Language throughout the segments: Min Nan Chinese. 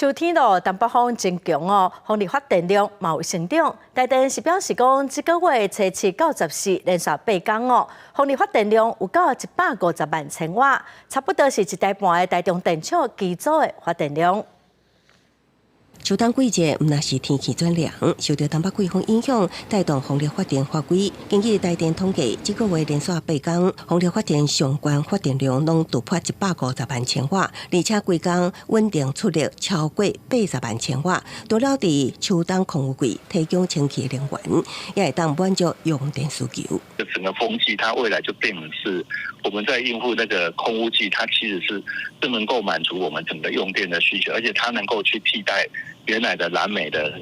秋天咯，東北風真強哦，風力發電量嘛有成長。台電是表示講，這個月初七到十四連續八工哦，風力發電量有到150萬千瓦，差不多是一台半的台中電廠機組的發電量。秋冬季節毋但是天氣轉涼，受著東北季風影響，帶動風力發電發揮。根據台電統計，這個月連續八工，風力發電上懸發電量攏突破150萬千瓦，而且規工穩定出力超過80萬千瓦。除了佇秋冬空污季提供清氣能源，也會當滿足用電需求。整個風機，它未來就變成是我們在應付那個空污季，它其實是能夠滿足我們整個用電的需求，而且它能夠去替代原來的燃煤的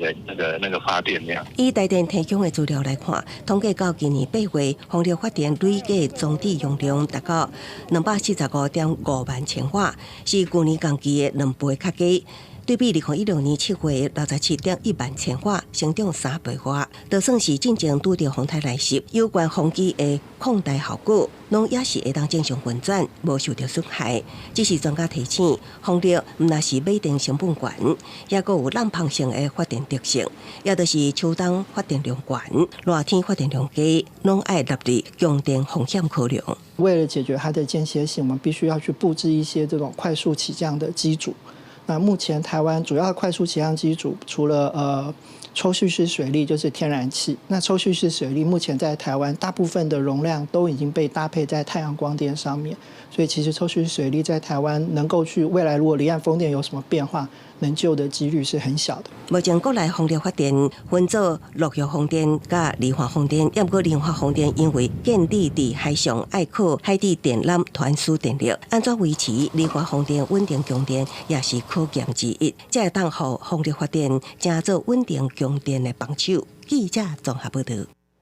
那個發電量。以台電提供的資料來看，統計到今年8月，風力發電累計裝置容量達到245.5萬千瓦，是舊年同期的2倍較多。對比2016年7月67.1萬千瓦，成長3倍外。就算是進前拄著風颱來襲，有關風機的擴大效果，攏也是會當正常運轉，無受著損害。只是專家提醒，風力毋但是買電成本懸，也閣有濫芳性的發電特性，也就是秋冬發電量懸，熱天發電量低，攏愛納入供電風險考量。為了解決它的間歇性，我們必須要去佈置一些這種快速起降的機組。那目前台灣主要快速起降機組，除了抽蓄式水力，就是天然氣。那抽蓄式水力目前在台灣大部分的容量都已經被搭配在太陽光電上面，所以其實抽蓄式水力在台灣能夠去未來如果離岸風電有什麼變化，能救的幾率是很小的。目前國內風力發電分做陸域風電佮離岸風電，毋過離岸風電因為建置佇海上，愛靠海底電纜傳輸電力，按怎維持離岸風電穩定供電，也是考驗之一。才會當予風力發電成做穩定供電的幫手。記者綜合報道。